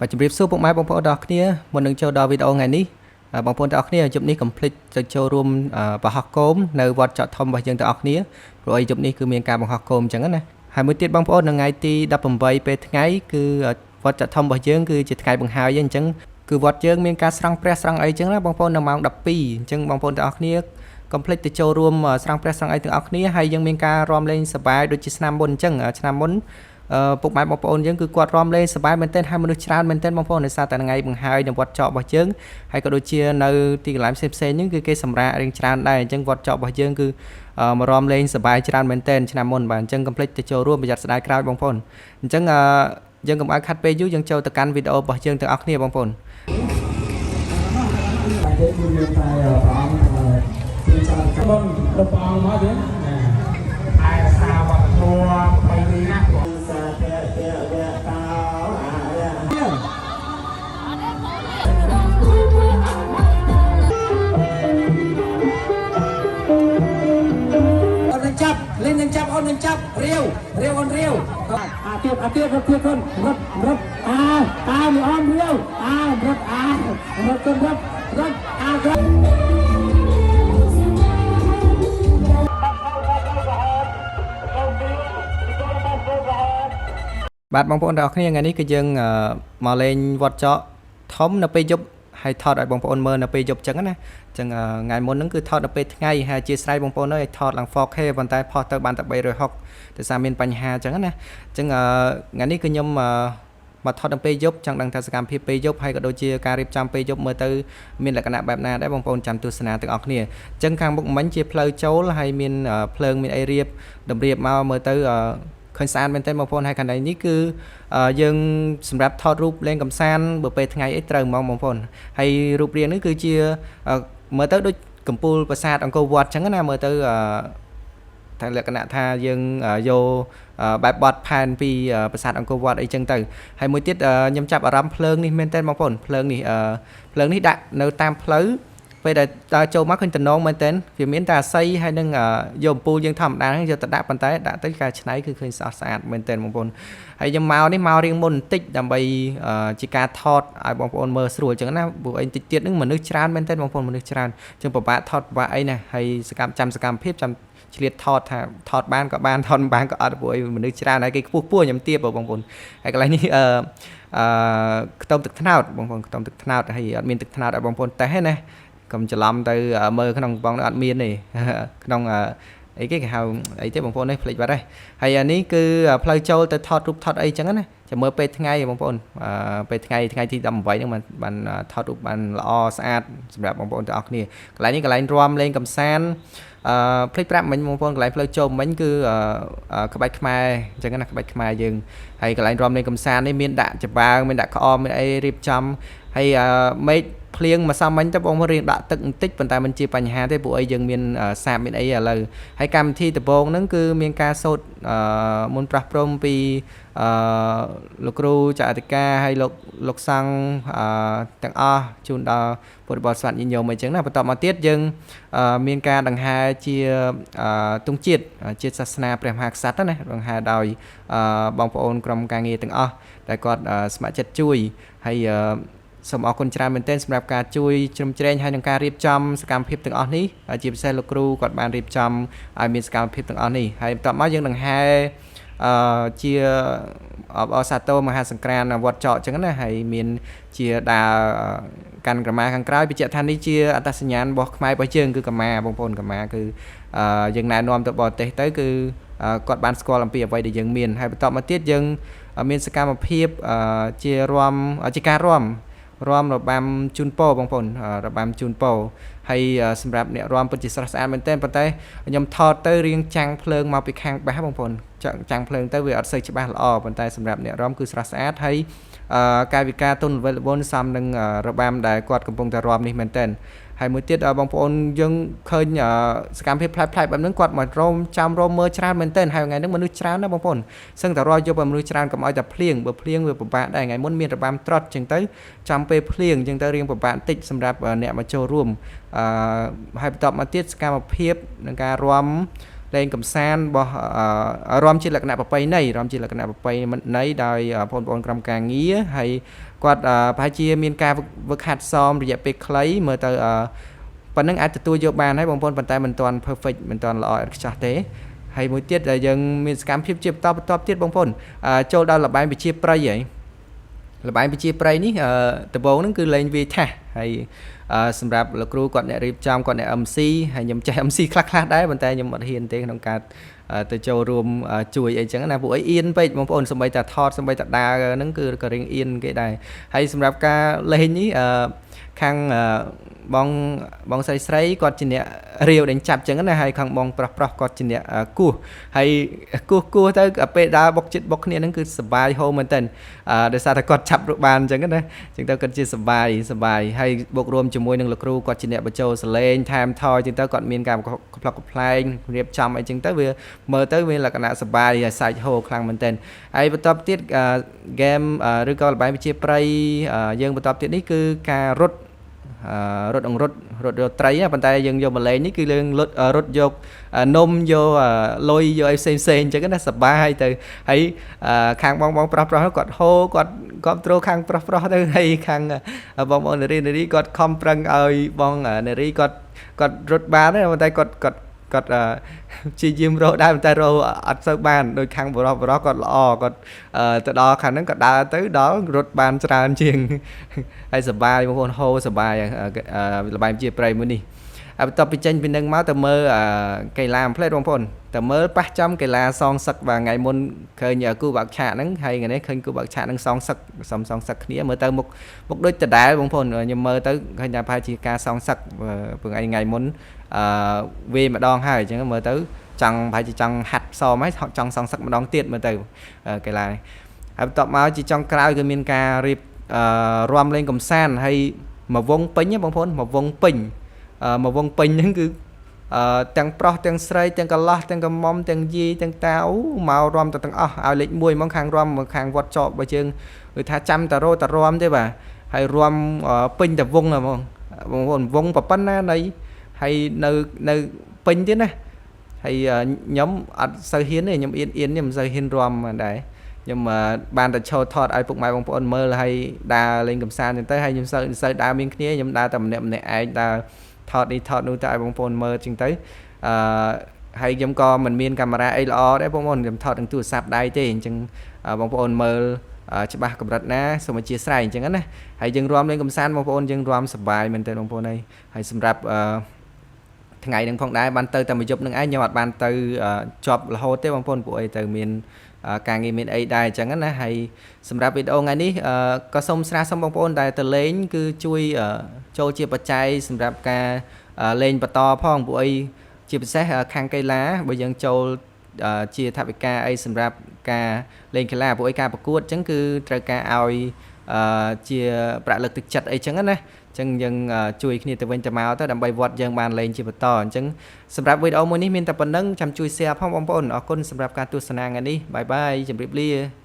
បាទជម្រាបសួរពុកម៉ែបងប្អូនទាំងអស់គ្នាមុននឹងចូលដល់វីដេអូថ្ងៃនេះបងប្អូនទាំងអស់គ្នាយប់នេះកុំភ្លេចទៅចូលរួមបង្ហោះគោមនៅវត្តចកធំរបស់យើងទាំងអស់គ្នាព្រោះអីយប់នេះគឺមានការបង្ហោះគោមអញ្ចឹងណាហើយមួយទៀតបងប្អូននៅថ្ងៃទី18ពេលថ្ងៃគឺវត្តចកធំរបស់យើងគឺជាថ្ងៃបង្ហើយអញ្ចឹងគឺវត្តយើងមានការស្រង់ព្រះស្រង់អីអញ្ចឹងណាបងប្អូននៅម៉ោង12អញ្ចឹងបងប្អូនទាំងអស់គ្នាកុំភ្លេចទៅចូលរួមស្រង់ព្រះស្រង់អីទាំងអស់គ្នាហើយយើងមានការរាំលេងសប្បាយដូចជាឆ្នាំមុនអញ្ចឹងឆ្នាំមុន ពុកម៉ែបងប្អូនយើងគឺគាត់រាំលេងសប្បាយមែនទែនហើយមនុស្សច្រើនមែនទែនបងប្អូនដោយសារតែថ្ងៃបង្ហើយនៅវត្តចករបស់យើងហើយក៏ដូចជានៅទីកន្លែងផ្សេងផ្សេងហ្នឹងគឺគេសម្រាករៀងច្រើនដែរអញ្ចឹងវត្តចករបស់យើងគឺមករំលេងសប្បាយច្រើនមែនទែនឆ្នាំមុនបាទអញ្ចឹងកុំភ្លេចទៅចូលរួមប្រយ័ត្នស្ដាយក្រោយបងប្អូនអញ្ចឹងយើងកុំឲ្យខាត់ពេលយូរយើងចូលទៅកាន់វីដេអូរបស់យើងទាំងអស់គ្នាបងប្អូន តែគេគឺមានតែព្រះអង្គជាចៅ បងដល់ព្រះអង្គមកទៀតណាថែរក្សាវប្បធម៌ប្រពៃណីណា សាធៈវៈតោអរិយ អូននឹងចាប់លេងនឹងចាប់អូននឹងចាប់រាវរាវអូនរាវអាទៀតអាទៀតរត់ទៀតកូនរត់រត់អាតាមអមរាវអារត់អារត់កូនរត់រត់អារត់ បាទបងប្អូនទាំងអស់គ្នាថ្ងៃនេះគឺយើងមកលេងវត្តចកធំនៅពេលយប់ហើយថតឲ្យបងប្អូនមើលនៅពេលយប់ចឹងណាចឹងថ្ងៃមុនហ្នឹងគឺថតនៅពេលថ្ងៃហើយអធិស្ឋានបងប្អូនអើយថតឡើង 4K ប៉ុន្តែផុសទៅបានតែ360ដោយសារមានបញ្ហាចឹងណាចឹងថ្ងៃនេះគឺខ្ញុំមកថតនៅពេលយប់ចង់ដឹងថាសកម្មភាពពេលយប់ហើយក៏ដូចជាការរៀបចំពេលយប់មើលទៅមានលក្ខណៈបែបណាដែរបងប្អូនចាំទស្សនាទាំងអស់គ្នាអញ្ចឹងខាងមុខមិញជាផ្លូវចូលហើយមានភ្លើងមានអីរៀបតម្រៀបមកមើលទៅឃើញស្អាតមែនទែនបងប្អូនហើយខាងនេះគឺយើងសម្រាប់ថតរូបលេងកម្សាន្តបើពេលថ្ងៃអីត្រូវហ្មងបងប្អូនហើយរូបរាងនេះគឺជាមើលទៅដូចកំពូលប្រាសាទអង្គរវត្តអញ្ចឹងណាមើលទៅថាលក្ខណៈថាយើងយកបែបបត់ផែនពីប្រាសាទអង្គរវត្តអីចឹងទៅហើយមួយទៀតខ្ញុំចាប់អារម្មណ៍ភ្លើងនេះមែនទែនបងប្អូនភ្លើងនេះភ្លើងនេះដាក់នៅតាមផ្លូវពេលដែលដើរចូលមកឃើញតំណងមែនទែនវាមានតែអាស័យហើយនឹងយកអំពូលយើងធម្មតាហ្នឹងយកទៅដាក់ប៉ុន្តែដាក់ទៅការច្នៃគឺឃើញស្អាតស្អាតមែនទែនបងប្អូនហើយខ្ញុំមកនេះមករៀងមុនបន្តិចដើម្បីជាការថតឲ្យបងប្អូនមើលស្រួលចឹងណាព្រោះអីតិចទៀតហ្នឹងមនុស្សច្រើនមែនទែនបងប្អូនមនុស្សច្រើនចឹងពិបាកថតពិបាកអីណាហើយសកម្មចាំសកម្មភាពចាំឆ្លៀតថតថាថតបានក៏បានថតមិនបានក៏អត់ព្រោះអីមនុស្សច្រើនហើយគេខ្ពស់ខ្ពស់ខ្ញុំទៀបបងប្អូនហើយកន្លែងនេះអឺអឺខ្ទមទឹកត្នោតបងប្អូនខ្ទមទឹកត្នោតហើយអត់មានទឹកត្នោតឲ្យបងប្អូនតេស្តទេណាកុំច្រឡំទៅមើលក្នុងកំប៉ុងនោះអត់មានទេក្នុងអីគេគេហៅអីទេបងប្អូននេះភ្លេចបាត់ហើយហើយអានេះគឺផ្លូវចូលទៅថតរូបថតអីចឹងណាចាំមើលពេលថ្ងៃបងប្អូនពេលថ្ងៃថ្ងៃទី18ហ្នឹងបានថតរូបបានល្អស្អាតសម្រាប់បងប្អូនទាំងអស់គ្នាកន្លែងនេះកន្លែងរាំលេងកម្សាន្តអឺភ្លេចប្រាប់មិញបងប្អូនកន្លែងផ្លូវចូលមិញគឺក្បាច់ខ្មែរអញ្ចឹងណាក្បាច់ខ្មែរយើងហើយកន្លែងរាំលេងកម្សាន្តនេះមានដាក់ចំបើងមានដាក់ក្អមមានអីរៀបចំហើយមេឃភ្លៀងមកសំមិញទៅបងប្អូនរៀងដាក់ទឹកបន្តិចប៉ុន្តែមិនជាបញ្ហាទេព្រោះអីយើងមានសាបមានអីឥឡូវហើយកម្មវិធីដំបូងហ្នឹងគឺមានការសូត្រមុនប្រោះព្រំពីអឺលោកគ្រូចៅអធិការហើយលោកលោកសង្ឃអឺទាំងអស់ជូនដល់ពុទ្ធបរិស័ទញាតិញោមអីចឹងណាបន្តមកទៀតយើងមានការដង្ហែជាទង់ជាតិជាតិសាសនាព្រះមហាក្សត្រណាដង្ហែដោយបងប្អូនក្រុមការងារទាំងអស់ដែលគាត់ស្ម័គ្រចិត្តជួយហើយសូមអរគុណច្រើនមែនទែនសម្រាប់ការជួយជ្រោមជ្រែងហើយនឹងការរៀបចំសកម្មភាពទាំងអស់នេះជាពិសេសលោកគ្រូគាត់បានរៀបចំឲ្យមានសកម្មភាពទាំងអស់នេះហើយបន្ទាប់មកយើងនឹងហែអឺជាអបអរសាទរមហាសង្ក្រាន្តវត្តចកអញ្ចឹងណាហើយមានជាដើរកាន់ក្រមាខាងក្រោយបញ្ជាក់ថានេះជាអត្តសញ្ញាណរបស់ខ្មែររបស់យើងគឺកម្មាបងប្អូនកម្មាគឺយើងណែនាំទៅបរទេសទៅគឺគាត់បានស្គាល់អំពីអ្វីដែលយើងមានហើយបន្ទាប់មកទៀតយើងមានសកម្មភាពជារំជាការរំរំរបាំជូនពរបងប្អូនរបាំជូនពរហើយសម្រាប់អ្នករំពិតជាស្រស់ស្អាតមែនទែនប៉ុន្តែខ្ញុំថតទៅរៀងចាំងភ្លើងមកពីខាងបាសបងប្អូនចាំងភ្លើងទៅវាអត់សូវច្បាស់ល្អប៉ុន្តែសម្រាប់អ្នករំគឺស្រស់ស្អាតហើយកាយវិការទុនវិលវនសំនឹងរបាំដែលគាត់កំពុងតែរំនេះមែនទែនហើយមួយទៀតបងប្អូនយើងឃើញសកម្មភាពប្លែកៗបែបហ្នឹងគាត់មករោមចាំរោមមើលច្រើនមែនទែនហើយថ្ងៃហ្នឹងមនុស្សច្រើនណាស់បងប្អូនសឹងតែរយយប់ឲ្យមនុស្សច្រើនកុំឲ្យតែភ្លៀងបើភ្លៀងវាពិបាកដែរថ្ងៃមុនមានរបាំត្រុតចឹងទៅចាំពេលភ្លៀងចឹងទៅរៀងពិបាកតិចសម្រាប់អ្នកមកចូលរួមអឺហើយបន្ទាប់មកទៀតសកម្មភាពនឹងការរាំ លេងកំសាន្តរបស់រាំជាលក្ខណៈប្រពៃណីរាំជាលក្ខណៈប្រពៃណីដោយបងប្អូនក្រុមការងារហើយគាត់ប្រហែលជាមានការវឹកហាត់សមរយៈពេលខ្លីមើលទៅប៉ុណ្ណឹងអាចទទួលយកបានហើយបងប្អូនប៉ុន្តែមិនទាន់ perfect មិនទាន់ល្អឥតខ្ចោះទេហើយមួយទៀតដែលយើងមានសកម្មភាពជាបន្តបន្ទាប់ទៀតបងប្អូនចូលដល់ល្បែងប្រជាប្រិយហើយល្បែងប្រជាប្រិយនេះដំបូងហ្នឹងគឺលេងវាយថាសហើយសម្រាប់លោកគ្រូគាត់អ្នករៀបចំគាត់អ្នក MC ហើយខ្ញុំចេះ MC ខ្លះខ្លះដែរប៉ុន្តែខ្ញុំអត់ហ៊ានទេក្នុងការទៅចូលរួមជួយអីចឹងណាពួកអីអៀនពេកបងប្អូនសម្បីតែថតសម្បីតែដើរហ្នឹងគឺក៏រៀងអៀនគេដែរហើយសម្រាប់ការលេងនេះខាងបងបងស្រីស្រីគាត់ជាអ្នករាវដេញចាប់ចឹងណាហើយខាងបងប្រុសប្រុសគាត់ជាអ្នកគោះហើយគោះគោះទៅពេលដើរបុកចិត្តបុកគ្នាហ្នឹងគឺសបាយហូរមែនទែនដោយសារតែគាត់ចាប់បានចឹងណាចឹងទៅគាត់ជាសបាយសបាយហើយបុករួមជាមួយនឹងលោកគ្រូគាត់ជាអ្នកបញ្ចូលសលេងថែមថយចឹងទៅគាត់មានការកំប្លុកកំប្លែងរៀបចំអីចឹងទៅវាមើលទៅមានលក្ខណៈសបាយហើយសាច់ហូរខ្លាំងមែនទែនហើយបន្ទាប់ទៀតហ្គេមឬក៏ល្បែងវិជាប្រិយយើងបន្ទាប់ទៀតនេះគឺការរត់រត់អង្រុតរត់យកត្រីប៉ុន្តែយើងយកមកលេងនេះគឺយើងលត់រត់យកនំយកលុយយកអីផ្សេងផ្សេងអញ្ចឹងណាសបាយទៅហើយខាងបងបងប្រុសប្រុសគាត់ហូគាត់គ្រប់ត្រូលខាងប្រុសប្រុសទៅហើយខាងបងបងនារីនារីគាត់ខំប្រឹងឲ្យបងនារីគាត់គាត់រត់បានប៉ុន្តែគាត់គាត់គាត់ព្យាយាមរកដែរប៉ុន្តែរកអត់សូវបានដោយខាងបរោះបរោះគាត់ល្អគាត់ទៅដល់ខាងហ្នឹងគាត់ដើរទៅដល់រត់បានច្រើនជាងហើយសបាយបងប្អូនហូរសបាយល្បែងជាប្រិយមួយនេះហើយបន្ទាប់ពីចេញពីនឹងមកទៅមើលកីឡាផ្លេតបងប្អូនទៅមើលប៉ះចំកីឡាសងសឹកបាទថ្ងៃមុនឃើញគូបាក់ឆាកហ្នឹងហើយថ្ងៃនេះឃើញគូបាក់ឆាកហ្នឹងសងសឹកសំសងសឹកគ្នាមើលទៅមុខមុខដូចដដែលបងប្អូនខ្ញុំមើលទៅឃើញថាប្រហែលជាការសងសឹកព្រោះថ្ងៃមុនអឺវាម្ដងហើយអញ្ចឹងមើលទៅចង់ប្រហែលជាចង់ហាត់សមហើយចង់សងសឹកម្ដងទៀតមើលទៅកីឡាហើយបន្ទាប់មកជាចុងក្រោយគឺមានការរៀបរាំលេងកំសាន្តហើយមួយវងពេញបងប្អូនមួយវងពេញមួយវងពេញហ្នឹងគឺទាំងប្រុសទាំងស្រីទាំងកន្លោះទាំងកំមុំទាំងយីទាំងតាអូមករំទៅទាំងអស់ឲ្យលេខ1ហ្មងខាងរំខាងវត្តចកបើយើងគឺថាចាំតារោតារំទេបាទហើយរំពេញតែវងហ្មងបងប្អូនវងប៉ុណ្ណានៃហើយនៅនៅពេញទៀតណាហើយខ្ញុំអត់សូវហ៊ានទេខ្ញុំអៀនអៀនខ្ញុំមិនសូវហ៊ានរំដែរខ្ញុំបានតែឈរថតឲ្យពុកម៉ែបងប្អូនមើលហើយដើរលេងកម្សាន្តចឹងទៅហើយខ្ញុំសូវដើរមានគ្នាខ្ញុំដើរតែម្នាក់ម្នាក់ឯងដើរថតនេះថតនោះទៅឲ្យបងប្អូនមើលចឹងទៅអឺហើយខ្ញុំក៏មិនមានកាមេរ៉ាអីល្អដែរបងប្អូនខ្ញុំថតនឹងទូរស័ព្ទដៃទេអញ្ចឹងបងប្អូនមើលច្បាស់កម្រិតណាសូមអធិស្ឋានអញ្ចឹងណាហើយយើងរាំលេងកម្សាន្តបងប្អូនយើងរាំសប្បាយមែនទែនបងប្អូនហើយសម្រាប់អឺថ្ងៃនឹងផងដែរបានទៅតែមួយយប់នឹងឯងខ្ញុំអត់បានទៅជាប់រហូតទេបងប្អូនពួកអីទៅមានការងារមានអីដែរអញ្ចឹងណាហើយសម្រាប់វីដេអូថ្ងៃនេះក៏សូមស្នើសុំបងប្អូនដែលទៅលេងគឺជួយចូលជាបច្ច័យសម្រាប់ការលេងបន្តផងពួកអីជាពិសេសខាងកីឡាបើយើងចូលជាថវិកាអីសម្រាប់ការលេងកីឡាពួកអីការប្រកួតអញ្ចឹងគឺត្រូវការឲ្យជាប្រាក់លើកទឹកចិត្តអីចឹងណាអញ្ចឹងយើងជួយគ្នាទៅវិញទៅមកទៅដើម្បីវត្តយើងបានលេងជាបន្តអញ្ចឹងសម្រាប់វីដេអូមួយនេះមានតែប៉ុណ្្នឹងចាំជួយ share ផងបងប្អូនអរគុណសម្រាប់ការទស្សនាថ្ងៃនេះបាយបាយជម្រាបលា។